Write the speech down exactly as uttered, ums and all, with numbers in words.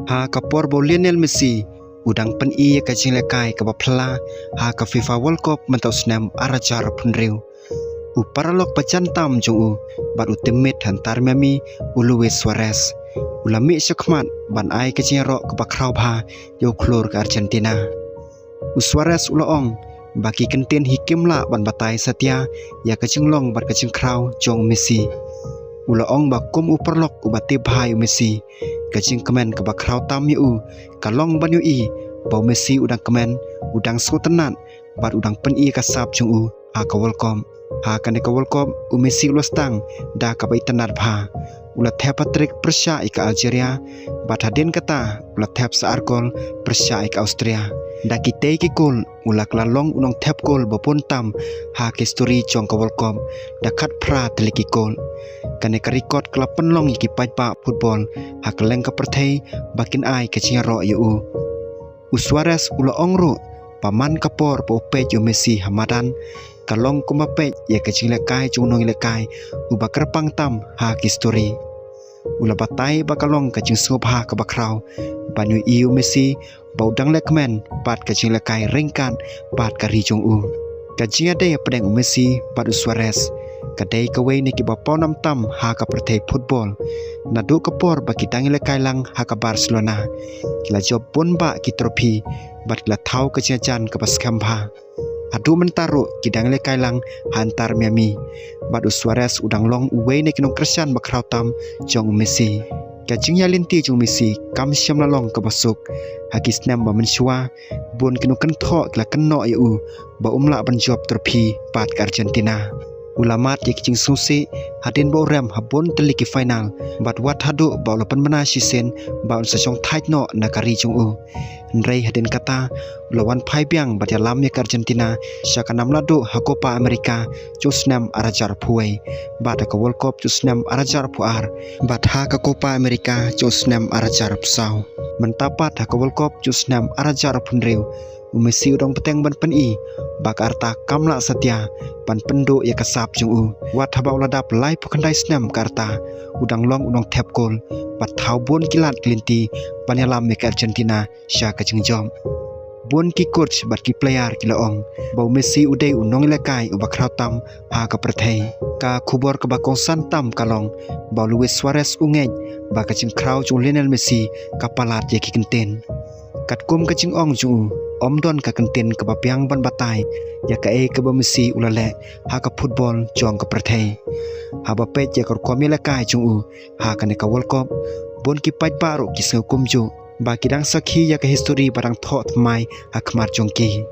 Ha ka por ba u Lionel Messi u dang pyni ïa ka jinglehkai kaba phylla ha ka FIFA World Cup mynta u snem ar hajar arphew hynriew, u paralok ba jan tam jong u bad u teammate ha Inter Miami, u Luis Suarez, u la mih shakhmat ban ai ka jingïaroh kaba khraw bha ïa u khlur ka Argentina. U Suarez u la ong ba ki kyntien hi kim lah ban batai satia ïa ka jinglong bad ka jingkhraw jong u Messi. U la ong ba kum u paralok uba tip bha ïa u Messi, ka jingkmen kaba khraw tam ïa u ka long ban ïohi ba u Messi u dang kmen, u dang sngewtynnat bad u dang pyni ïa ka sap jong u ha ka World Cup. Ha kane ka World Cup u Messi u la sdang da kaba itynnat bha. U la thep hat-trick pyrshah ïa ka Algeria, bad hadien kata u la thep sa ar kol pyrshah ïa ka Austria. Da kitei ki kol u la kylla long u nongthep kol ba bun tam ha ka histori jong ka World Cup da khatphra tylli ki kol. Kane ka record ka la pynlong ïa ki paidbah football ha kylleng ka pyrthei ba kin ai ka jingïaroh ïa u. U Suarez u la ong ruh ba man ka por ba u peit ïa u Messi ha madan ka long kumba peit ïa ka jinglehkai jong u nongïalehkai uba kyrpang tam ha ka histori. U la batai ba ka long ka jingsngewbha kaba khraw ban ïohi ïa u Messi ba u dang leh kmen bad ka jinglehkai ryngkat bad ka ri jong u. Ka jingïadei hapdeng u Messi bad u Suarez ka dei kawei na kiba pawnam tam ha ka pyrthei football. Naduh ka por ba ki dang ïalehkai lang ha ka Barcelona, ki la jop bun bah ki trophy bad ki la thaw ka jingïajan kaba skhem bha. Haduh mynta ruh ki dang ïalehkai lang ha Inter Miami, bad u Suarez u dang long uwei na ki nongkyrshan ba khraw tam jong u Messi. Ka jingïalynti jong u Messi kam shym la long kaba suk. Ha ki snem ba mynshuwa bun ki nongkynthoh ki la kynnoh ïa u ba um lah ban jop trophy bad ka Argentina. U la mad ïa ki jingsngewsih hadien ba u rem ha bun tylli ki final, bad wat haduh ba u la pynbna shisien ba un sa shong thait noh na ka ri jong u. Hynrei hadien kata u la wan phai biang bad ïalam ïa ka Argentina sha ka nam laduh ha Copa America jong u snem ar hajar arphew wei, bad ha ka World Cup jong u snem ar hajar arphew ar, bad ha ka Copa America jong u snem ar hajar arphew saw. Mynta pat ha ka World Cup jong u snem ar hajar arphew hynriew, u Messi u dang bteng ban pyni ba ka rta kam lah satia ban pynduh ïa ka sap jong u. Wat haba u la dap laiphew khyndai snem ka rta, u dang long u nongthep kol bad thaw bun ki lad ki lynti ban ïalam ïa ka Argentina sha ka jingjop. Bun ki coach bad ki player ki la ong ba u Messi u dei u nongïalehkai uba khraw tam ha ka pyrthei. Ka khubor kaba kongsan tam ka long ba u Luis Suarez u ngeit ba ka jingkhraw jong u Lionel Messi ka palat ïa ki kyntien. Katkum ka jingong jong u, ym don ka kyntien kaba biang ban batai ïa kaei kaba u Messi u la leh ha ka football jong ka pyrthei. Haba peit ïa ka rukom ïalehkai jong u ha kane ka World Cup, bun ki paidbah ruh ki sngew kumjuh ba ki dang sakhi ïa ka histori ba dang thoh thymmai ha khmat jong ki.